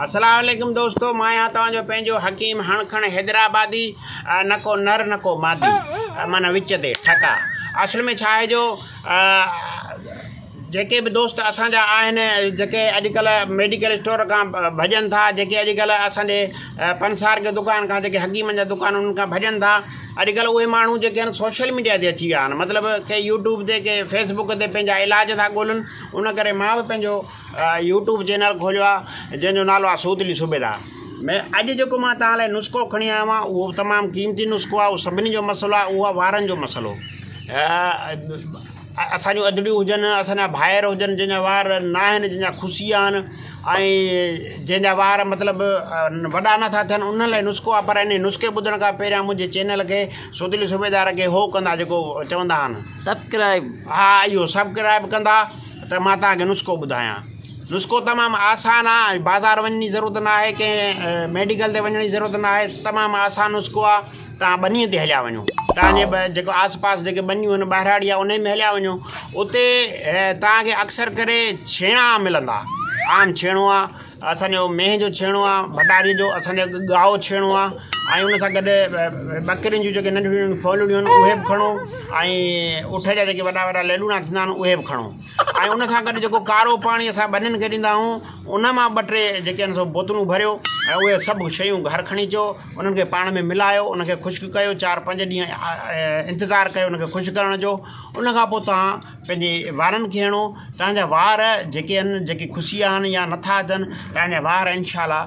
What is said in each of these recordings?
السلام عليڪم دوستو مان آهيان توهان جو پنهنجو حڪيم هڻ کڻ حيدرآبادي نه ڪو نر نه ڪو مادي معنيٰ وچ تي ٺڪا اصل ۾ ڇا آهي جو جيڪي به دوست اسان جا آهن جيڪي اڄڪلهه ميڊيڪل اسٽور کان ڀڄن ٿا جيڪي اڄڪلهه اسان جي پنسار جي دڪان کان جيڪي حڪيمن جا دڪان انهن کان ڀڄن ٿا اڄڪلهه اهي ماڻهو جيڪي آهن سوشل ميڊيا تي اچي ويا آهن مطلب ڪي يوٽيوب تي ڪي فيسبوڪ تي پنهنجا علاج ٿا ڳولن ان ڪري مان به پنهنجو يوٽيوب چينل کوليو آهي جنهن جو نالو آهي سودلي صوبيدار ۾ اڄ جيڪو مان توهان لاء نسخو کڻي آيو آهيان اهو تمام قيمتي نسخو آهي اهو سڀني جو مسئلو آهي اهو آهي وارن جو مسئلو اسان جون ادڙيون هجن اسان جا ڀائر هجن جنهن جا وار نه آهن جنهن جا خوشي آهن ۽ جنهن جا وار مطلب وڏا نٿا ٿين انهن لاء نسخو آهي پر ان نسخي ٻڌڻ کان پهريان منهنجي چينل کي سودلي صوبيدار کي هو ڪندا جيڪو چوندا آهن سبسڪرائب ها اهو سبسڪرائب ڪندا ته مان توهان کي نسخو ٻڌايان. نسخو تمام آسان آ ۽ بازار وڃڻ جي ضرورت نه آهي ڪنهن ميڊيڪل تي وڃڻ جي ضرورت نه آهي تمام آسان نسخو آ توهان ٻنيء تي هليا وڃو توهان جي جيڪو آس پاس جيڪي ٻنيون آهن ٻهراڙي آ انهي ۾ هليا وڃو اتي توهان کي اڪثر ڪري ڇيڻا ملندا عام ڇيڻو آ اسان جو مينهن جو ڇيڻو آ ڀٽاري جو اسان جو ڳائو ڇيڻو آ ۽ ان سان گڏ ٻڪرين جون جيڪي ننڍڙيون ننڍڙيون ڦولڙيون آهن اهي به کڻو ۽ اٺ جا جيڪي وڏا وڏا ليڏوڻا ٿيندا آهن اهي به کڻو ۽ ان سان گڏ جيڪو ڪارو پاڻي اسان ٻنين کي ڏيندا آهيون ان مان ٻه ٽي جيڪي آهن سو بوتلون ڀريو ۽ اهي سڀ شيون گهر کڻي اچو انهن کي پاڻ ۾ ملايو ان کي خشڪ ڪيو چار پنج ڏينهن انتظار ڪيو ان کي خشڪ ڪرڻ جو ان کان پوء توهان پنهنجي وارن کي هڻو توهان جا وار جيڪي آهن جيڪي خوشي آهن يا نٿا اچن توهان جا وار انشاء الله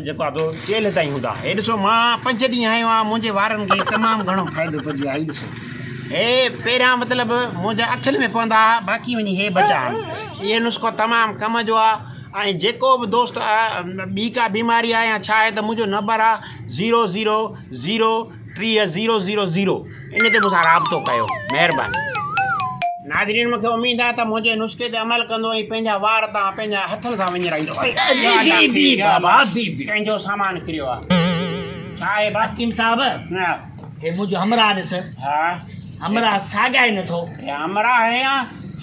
جيڪو آهي سو چيلهه تائين هوندا هي ڏسو مان پنج ڏينهن هنيو آهي منهنجي وارن کي تمام گهڻو فائدو پڄيو آهي هي ڏسو هي پهريان مطلب منهنجا اکين ۾ پوندا هئا باقي وڃي هي بچا آهن اهي نسخو تمام ڪم جو آهي ۽ جيڪو به دوست ٻي ڪا بيماري آهي يا ڇا آهي ته منهنجو نمبر آهي zero zero zero 30 zero zero zero ان تي مون سان رابطو ڪيو مهرباني. ناظرين مونکي اميد آهي ته منهنجي نسخي تي عمل ڪندو ۽ پنهنجا وار توهان پنهنجا هٿن سان وڃرائيندو. ڪنهن جو سامان ڪريو آهي ڇا آهي با. حڪيم صاحب هي منهنجو همراهه ڏس همراهه ساڳائي نٿو. هي همراهه هي يا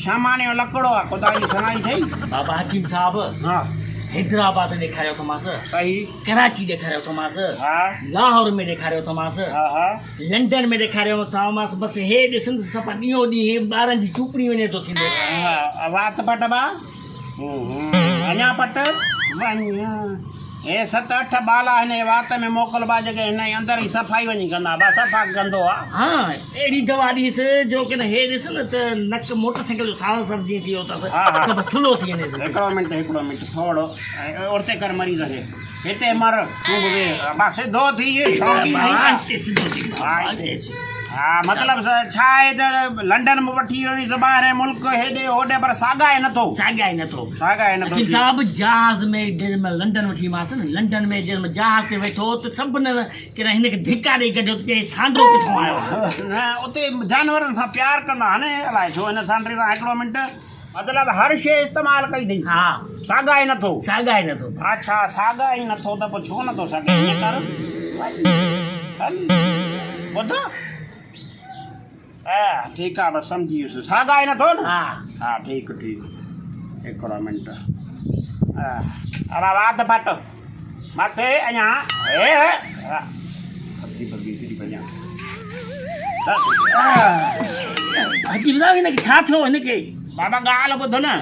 سامان جو لڪڙو آهي خدا جي ثنائي ٿئي. بابا حڪيم صاحب حيدرآباد ڏيکاريو اٿمانس. صحيح. ڪراچي ڏيکاريو اٿومانس، لاهور ۾ ڏيکاريو اٿومانس، لنڊن ۾ ڏيکاريو اٿومانس، بس هي ڏسن ته صفا ڏينهون ڏينهن ٻارن جي چوپڙي وڃي ٿو ٿيندو. وات پٽ با، اڃا پٽ، وڃ. هي ست اٺ ٻالا هن جي وات ۾ موڪلبا جيڪي هن جي اندر جي صفائي وڃي ڪندا. با صفا گندو آ. ها اهڙي دوا ڏينس جو ڪن هي ڏس نه ته نڪ موٽر سائيڪل جو ساز سر جيئن ٿي ويو اٿس سڀ ٿلهو ٿي وڃي ٿو. هڪڙو منٽ هڪڙو منٽ ٿورو اورتي ڪر مريض کي هتي مر تون به ويهه ابا سڌو ٿي شوقين آهين ها مطلب ڇا آهي ته لنڊن به وٺي ويو آهين ٻاهرين ملڪ هيڏي هوڏي پر ساڳائي نٿو ساڳائي نٿو ساڳائي نٿو حڪيم صاحب جهاز ۾ جنهن مهل لنڊن وٺي ويمانس نه لنڊن ۾ جنهن مهل جهاز تي ويٺو ته سڀ نه ڪنهن هن کي ڌڪا ڏئي ڪڍيو ته چيائين سانڊو ڪٿون آيو آهي. نه اتي جانورن سان پيار ڪندا آهن الائي ڇو هن سانڊري سان هڪڙو منٽ. مطلب هر شيء استعمال ڪئي اٿئي. ها. ساڳائي نٿو. ساڳائي نٿو. اڇا ساڳائي نٿو ته پوء ڇو نٿو سگهي ائين ڪر وڃ هل ٻڌ. ها ٺيڪ آ بس سمجهي ويس ساڳائي نٿو نه. ها. ها ٺيڪ ٺيڪ هڪڙو منٽ ها ابا وات پٽ مٿي اڃا هي ها ڦٿري ڦٿري ڦري وڃان. حڪيم صاحب هن کي ڇا ٿيو هن کي. بابا ڳالهه ٻڌ نه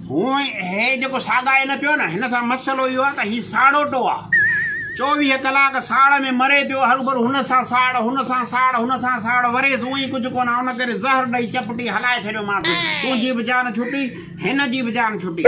هونء هي جيڪو ساڳائي نه پيو نه هن سان مسئلو اهو آهي ته هي ساڙوٽو آ 24 ڪلاڪ ساڙ ۾ مري پيو هروڀرو هن سان ساڙ هن سان ساڙ هن سان ساڙ وريس هونء ئي ڪجهه ڪونه ان ڪري زهر ڏئي چپٽي هلائي ڇڏيومانس تنهنجي به جان ڇٽي هن جي به جان ڇٽي.